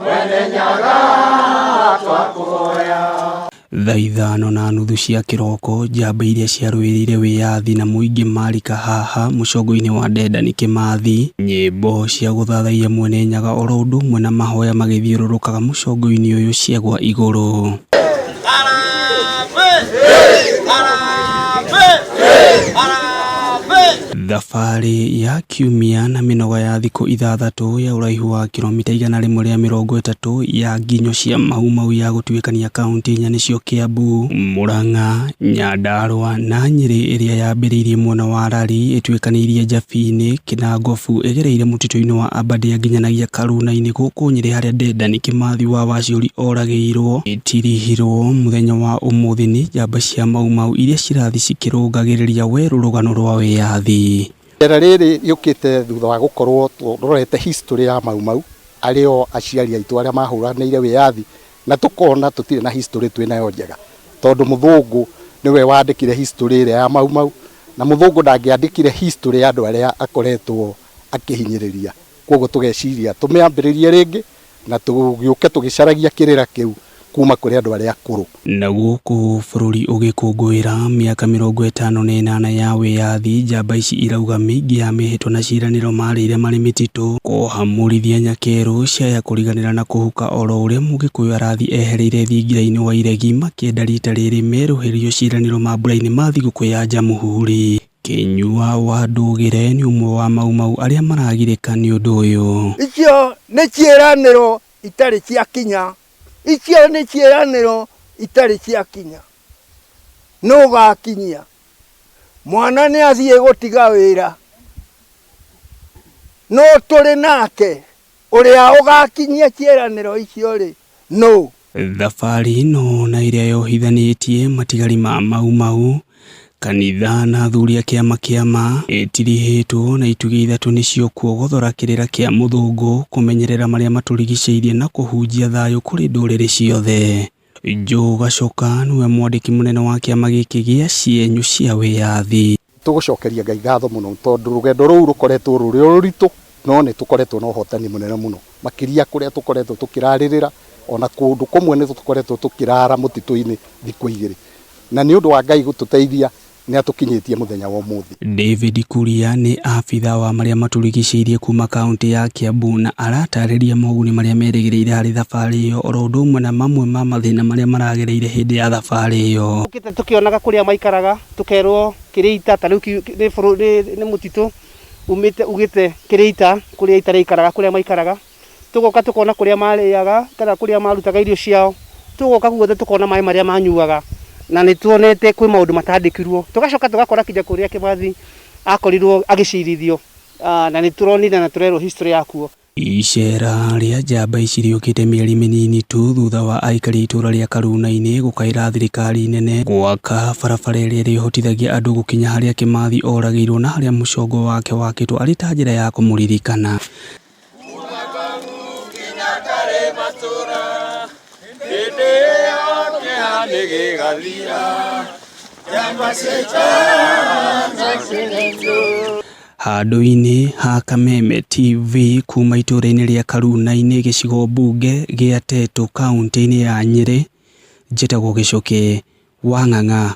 Mwene Nyaga twakũhoya. Thaa 5:30 cia kĩroko, njamba iria ciarũĩrĩire wĩyathi na mũingĩ marika haha mũcongo-inĩ wa Dedan Kimathi, nyĩmbo cia gũthathaiya Mwene Nyaga oro ũndũ ũmwe na mahoya magĩthiũrũrũkaga mũcongo-inĩ ũyũ ciagwa igũrũ. Thabarĩ ya kiumia na mĩnoga ya thikũ 6 ya ũraihu wa kilomita 130 ya nginyo cia Mau Mau ya gũtuĩkania kaunti inya nĩcio Kiambu, Murang'a, Nyandarua na Nyĩrĩ ĩrĩa yambĩrĩirie mwena wa Lari ĩtuĩkanĩirie Njabini, Kinangofu ĩgereire mũtitũ-inĩ wa Aberdare nginyanagia Karuna-inĩ gũkũ Nyĩrĩ harĩa Dedan Kimathi wa Waciũri oragĩirwo ĩtirihirwo mũthenya wa ũmũthĩ nĩ njamba cia Mau Mau iria cirathiĩ cikĩrũngagĩrĩria werũ rũgano rwa wĩyathi. Icera rĩrĩ rĩũkĩte thutha wa gũkorwo tũrorete history ya Mau Mau arĩ o aciari aitũ arĩa mahũranĩire wĩyathi, na tũkona tũtirĩ na history twĩ nayo njega, tondũ mũthũngũ nĩwe wandĩkire history ĩrĩa ya Mau Mau, na mũthũngũ ndangĩandĩkire history ya andũ arĩa akoretwo akĩhinyĩrĩria. Koguo tũgeciria tũmĩambĩrĩrie rĩngĩ na tũgĩũke tũgĩcaragia kĩrĩra kĩu kuma kũrĩ andũ arĩa akũrũ. Na gũkũ bũrũri ũgĩkũngũĩra mĩaka 58 ya wĩyathi, njamba ici irauga mĩingĩ ya mĩhĩtwa na ciĩranĩro marĩire marĩ mĩtitũ kũhamũrithia nyakerũ ciaya kũriganĩra na kũhuka oro ũrĩa mũgĩkũyũ arathiĩ ehereire thingira-inĩ wa iregi makĩenda rita rĩrĩ merũhĩrio ciĩranĩro mambura-inĩ ma thigũkũ ya Jamhuri. Kĩnyua wa Ndũgĩre nĩ ũmwe wa Mau Mau arĩa maragirĩka nĩ ũndũ ũyũ. Icio nĩ ciĩranĩro itarĩ ciakinya, icio nĩ ciĩranĩro itarĩ ciakinya. Nũ ũgakinyia? Mwana nĩ athiĩ gũtiga wĩra, no tũrĩ nake ũrĩa ũgakinyia ciĩranĩro icio rĩ, nũ? Thabarĩ ĩno na ĩrĩa yohithanĩtie matigari ma Mau Mau, kanitha na athuri a kĩama kĩama ĩtirihĩtwo na itugĩ ithatũ nĩcio kuogothora kĩrĩra kĩa mũthũngũ, kũmenyerera marĩa matũrigicĩirie na kũhunjia thayũ kũrĩ ndũrĩrĩ ciothe. Joe Gacoka nĩwe mwandĩki mũnene wa kĩama gĩkĩ gĩa cienyũ cia wĩyathi. Tũgũcokeria Ngai ngatho mũno tondũ rũgendo rũu rũkoretwo rũrĩ rũritũ, no nĩ tũkoretwo na ũhotani mũnene mũno makĩria kũrĩa tũkoretwo tũkĩrarĩrĩra, ona kũndũ kũmwe nĩ tũkoretwo tũkĩrara mũtitũ-inĩ thikũ 2, na nĩ ũndũ wa Ngai gũtũteithia nĩ atũkinyĩtie mũthenya wa ũmũthĩ. David Kuria nĩ abitha wa marĩa matũrigicĩirie kuma kaunti ya Kiambu na aratarĩria moguni marĩa merĩgĩrĩire harĩ thabarĩ ĩyo oro ũndũ ũmwe na mamwe ma mathĩna marĩa maragereire hĩndĩ ya thabarĩ ĩyo. Tũkĩte tũkĩonaga kũrĩa maikaraga, tũkerwo kĩrĩa ita, ta rĩu nĩ mũtitũ umĩte ugĩte kĩrĩa ita, kũrĩa ita rĩikaraga, kũrĩa maikaraga. Tũgoka tũkona kũrĩa marĩaga kana kũrĩa marutaga irio ciao, tũgoka guothe tũkona maĩ marĩa manyuaga, na nĩ tuonete kwĩ maũndũ matandĩkirwo. Tũgacoka tũgakora kinya kũrĩa Kimathi akorirwo agĩcirithio, na nĩ tũronire na tũrerwo history yakuo. Icera rĩa njamba ici rĩũkĩte mĩeri mĩnini tu thutha wa aikari a itũũra rĩa Karuna-inĩ gũkaĩra thirikari nene gwaka barabara ĩrĩa ĩrĩhotithagia andũ gũkinya harĩa Kimathi oragĩirwo na harĩa mũcongo wake wakĩtwo arĩ ta njĩra ya kũmũririkana. Handũ-inĩ ha Kameme TV kuma itũũra-inĩ rĩa Karuna-inĩ gĩcigo mbunge gĩa Tetu kaunti-inĩ ya Nyĩrĩ, njĩtagwo Gĩcũkĩ wa Ng'ang'a.